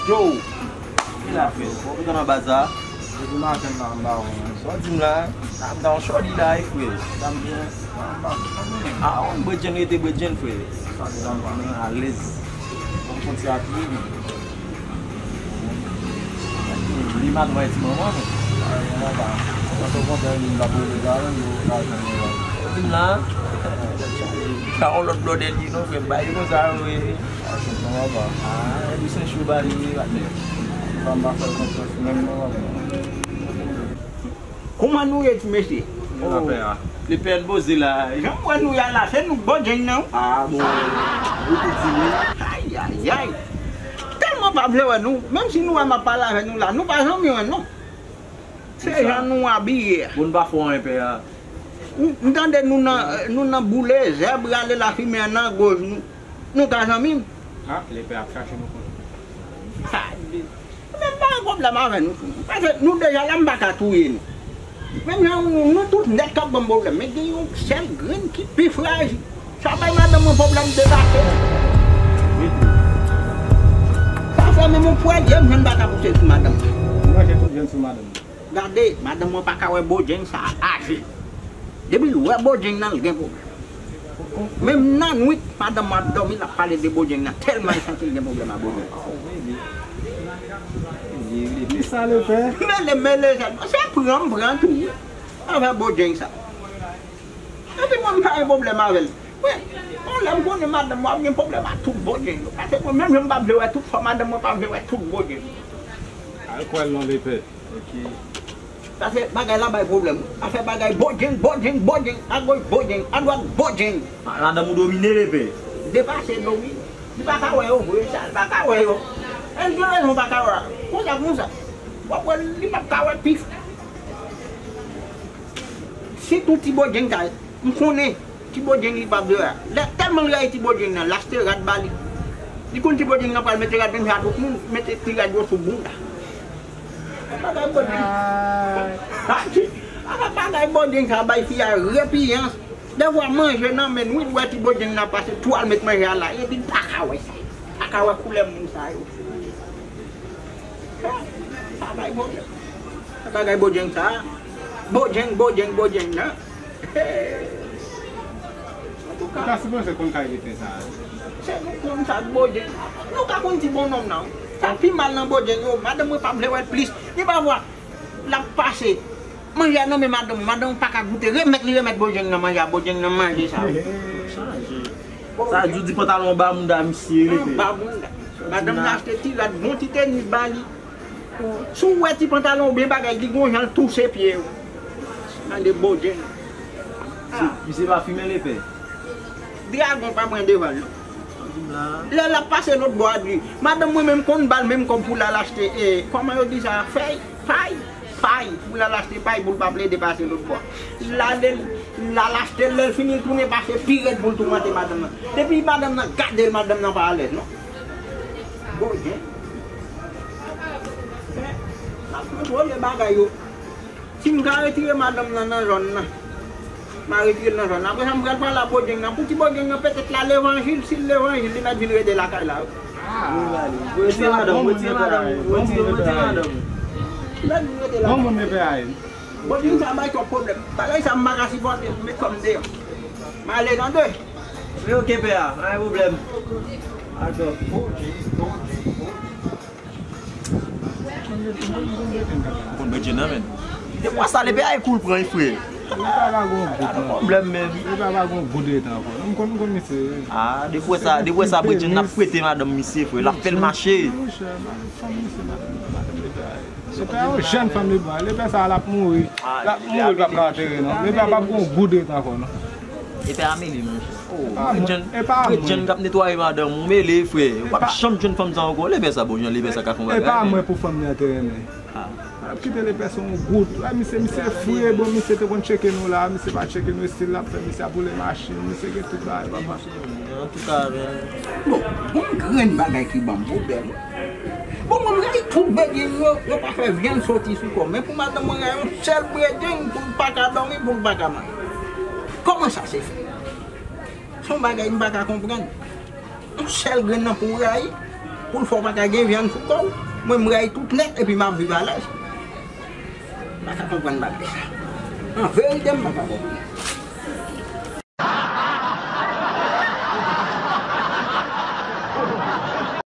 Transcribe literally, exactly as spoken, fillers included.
Yo! Ki la, frè? Bon, ou nan baz la? Depi maten la, m ba ou, men. Sa w di m la? A, m ta yon chòdi la, wi, frè. Sa m byen. A, yon bredjenn rete bredjenn, frè. Sa m byen, alèz. Bon, m konn se ak li. Li mat mwen ti manman, men. A, yon anba. Sa te kontan, li, m t ap rele, gade, yo, gade, yo. Ou di m la? Sa yon lòt blòdè li, non, frè, bay yo konsa, wi. A, se bon, papa. A, epi se chou ba li, wi, patnè. Papa, m pa fè l konfyans menm non, papa. Kòman nou ye, ti mesye? Nou la pè a. Lepè n poze la. Jan m wè nou ya la, se nou k bò djeng nan. A, bon. Ou te di wi. Ayayay. Tèlman pa vle wè nou. Menm si nou wè m ap pale avè nou la, nou pa janm wè non. Se jan nou abiye a. Bon, n pa fè anyen, pè a. M, m tande nou nan, nou nan boule, zèb rale lafimen an nan gòj nou. Nou ka zanmi m? A, lepè ap chache nou konnen. Sa di. Men m pa gen pwoblèm avè nou tou. Paske nou deja la, m pa ka touye nou. Menm jan nou, nou tout nèt k ap ban m pwoblèm. Men gen yon sèl grenn ki pi frajil. Sa bay madanm mwen pwoblèm depase. Sa fè menm yon pwèl ye m jwenn pa ka pouse sou madanm. Ou manje tout jwenn sou madanm. Gade, madanm mwen pa ka wè bòdjeng sa aje. Depi l wè bòdjeng nan, l gen pwoblèm. Menm nan nwit, madanm mwen ap dòmi, l ap pale de bòdjeng nan, tèlman l santi l gen pwoblèm ak bòdjeng. Ki sa, lepè? Mele, mele, sèlman. Se pran m pran tou. Avè bòdjeng sa. Epi mwen, m pa gen pwoblèm avè l. Wi, yon lè m konnen madanm mwen ap gen pwoblèm ak tout bòdjeng yo. Paske mwen menm, jan m pa vle wè tout, fò madanm mwen pa vle wè tout bòdjeng yo. Al kwè l non, lepè. Ok. Paske bagay la bay pwoblèm. Afè bagay bòdjeng, bòdjeng, bòdjeng, agoch bòdjeng, adwat bòdjeng. A, madanm ou domine, lepè. Depase domine. Li pa ka wè yo vre, sa, li pa ka wè yo. E l gen rezon pa ka wè. Konsa, konsa. W ap wè li p ap ka wè pif. Sitou ti bòdjeng sa, m konnen ti bòdjeng li p ap vle a. Lè tèlman l rayi ti bòdjeng nan, l achte rad ba li. Li konn ti bòdjeng nan pral mete rad menm jan tout moun, mete ti rad yo sou bounda. Bagay bòdjeng. Bagay bòdjeng sa bay fi a repiyans. Devwa manje nan men n wi, l wè ti bòdjeng nan pase, tou al met manje a la, epi l pa ka wè sa. Pa ka wè koulè moun sa yo. Sa bay pwoblèm. Sa bagay bòdjeng sa. Bòdjeng, bòdjeng, bòdjeng nan. Antouka. Ou ta sipoze konn kay lepè sa. Se nou konn sa k bòdjeng. Nou ka konn ti bonnonm nan. Sa pi mal nan bòdjeng yo. Madanm mwen pa vle wè l plis. Li pa vwa. L ap pase. Manje a nan men madanm ou, madanm ou pa ka goute, remèt li remèt bòdjeng nan manje a, bòdjeng nan manje sa. Sa di w di pantalon anba mounda misye, lepè. Anba mounda. Madanm nan achte ti rad, bon ti tenis ba li. Si w wè ti pantalon oubyen bagay, li gon jan l touse pye yo. Tande bòdjeng. Misye pa fimen, lepè. Dragon pa pran devan l non. Lè l ap pase lòt bò a di, madanm mwen menm konn ba l menm kòb pou l al achte, e, kòman yo di sa, fèy, pay, pay, pou l al achte pay pou l pa plede pase lòt bò. L ale, l al achte l, lè l fini l tounen pase pi rèd pou l toumante madanm nan. Depi madanm nan gade l, madanm nan pa alèz non. Bòdjeng. N ap kontwole bagay yo. Si m ka retire madanm nan nan zòn nan, m a retire l nan zòn nan. Apre sa, m pral pale a bòdjeng nan. Pou ti bòdjeng nan, petèt l a levanjil. Si l levanjil, li mèt vin rete lakay la wi. Retire madanm, retire madanm, retire, retire madanm. Li mèt vin rete lakay la. Bon moun lepè a ye. Bòdjeng sa bay twòp pwoblèm. Bagay sa, m pa ka sipòte, m met kò m deyò. M ale tande. Men oke, pè a, pa gen pwoblèm. Atò. Konn bredjenn nan, menn. Defwa sa, lepè a e kou l pran, wi, frè. Li pa pa gon gout, non. Pwoblèm, menn. Li pa pa gon gout de tan ankò. M konn, m konn misye, wi. A, defwa sa, defwa sa, bredjenn nan ap fwete madanm misye, frè. L ap fè l mache. Monchè, fanm misye, madanm, madanm lepè a. Lepè a yon jèn fanm li pran. Lepè sa, l ap mouri. L ap mouri, l p ap ka antere, non. Lepè a p ap gon gout de tan ankò, non. Lepè a mele, monchè. Oh, bredjenn, bredjenn k ap netwaye madanm ou mele, frè. Ou p ap janm jwenn fanm sa ankò. Lepè sa, bon, jan lepè sa ka fè yon bagay. E pa mwen pou fanm li antere, men. A. Ap kite lepè se yon gout. Wè, misye, misye fre, bon, misye te konn tcheke nou la, misye pa tcheke nou, estil l ap fè, misye ap woule machin, misye gen tout bagay, papa. Antouka, men. Bon, bon grenn bagay ki ban m pwoblèm. Bon, mwen, m rayi tout bredjenn yo, yo pa fè vyann soti sou kò m. Men pou madanm mwen, gen yon sèl bredjenn pou l pa ka dòmi, pou l pa ka manje. Kòman sa se fèt? Se yon bagay m pa ka konprann. Yon sèl grenn nan pou w rayi, pou l fè w pa ka gen vyann sou kò w. Mwen, m rayi tout nèt epi m ap viv alèz. M pa ka konprann bagay sa. An verite, m pa ka konprann.